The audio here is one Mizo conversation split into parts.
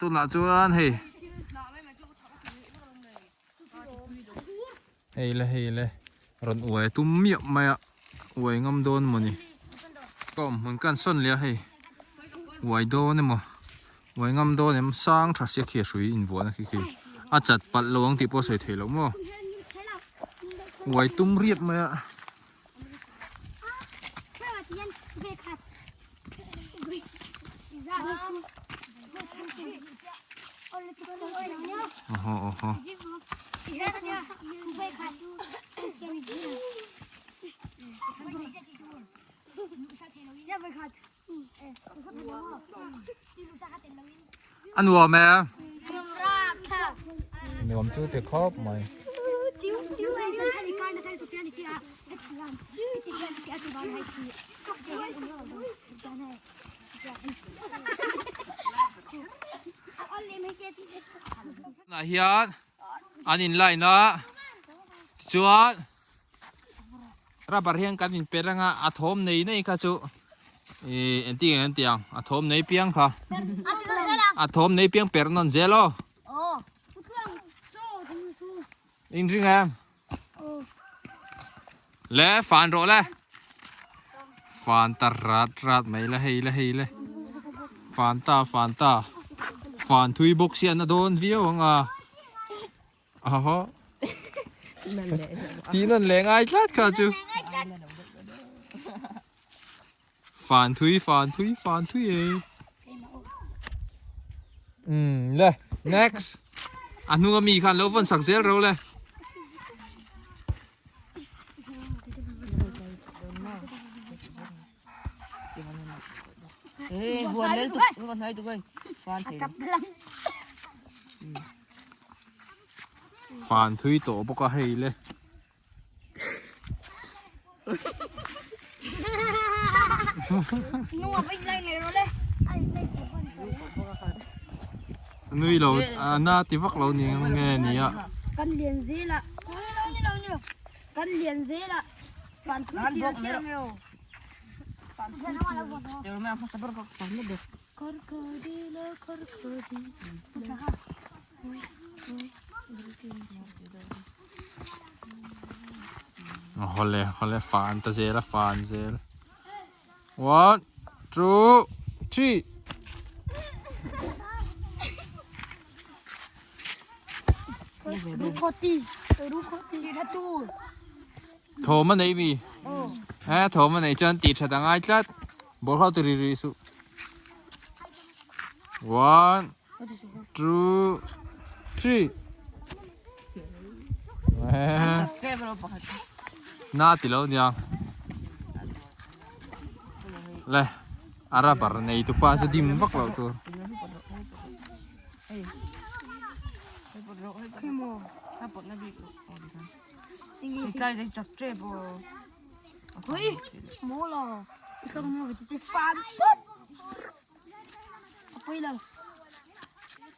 tunah chuan hei hei le hei le rawn uai a tum miah mai a uai ngam dawn mawni ka awm hmun ka an sawn leh a hei uai dawn emaw uai ngam dawn em sang tha sia khi a hrui invuahna khi khi a chat palh lo ang tih pawh a sawi theih loh maw uai tum riap mai a. Oho oho. A nuam e. Nuam chu ti khawp mai. Tunah hian an in line a tichuan rubber hian kan in pe reng a a thawm nei nei kha chu ih engtin nge an tih ang a thawm nei piang kha a thawm nei piang per nawn zel aw inring em. Le fan rawh le fan ta rat rat mai le hei le hei le fan ta fan ta fan thui bawk si an a dawn viau ang a aho tih nawn leh ngai tlat kha chu fan thui fan thui fan thui e um le next a hnung ami khan lo vawn sak zel ro le. Fan thui tawh bawk a hei le. Nui lo na ti vak lo ni nge ni a. Kan lian zel a. Kan lian zel a. Fan thui tial tial ang eo. Hawle hawle fan ta zel a fan zel one two three thawm a nei mi he thawm a nei chuan tih that a ngai tlat bawr ho ti ri ri suh one two three na ti lo nia le a rubber nei tu pa chu dim vak lo tur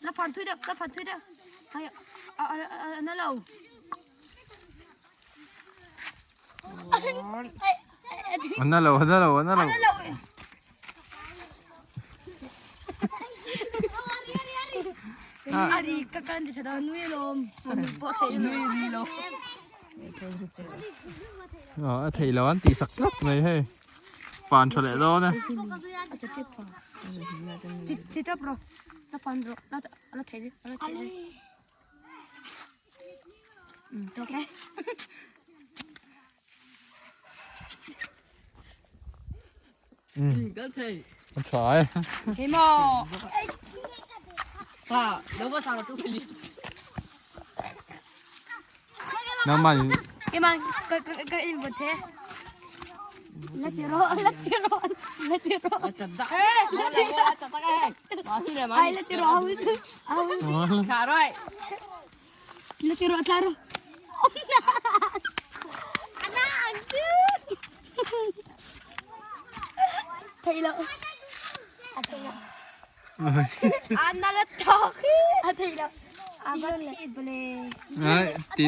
La phan thui deuh, la phan thui deuh. Hay a a a na lo. A na lo, a na lo, a na lo. Ari ka kan ti thada nui lom. Nui ri lo. A thei lo an tih sak tlat mai hei. Fan tha leh dawn e. A tha e. Nangmah nih Keimah ka ka ka in vut he. La ti rawh, la ti rawh, la ti rawh. La ti rawh. Ai la ti rawh au au. La ti rawh tla rawh. Ana ang chu. Thei lo. A thei lo. Ana la tok. A thei lo. A va thi bale. Ai ti.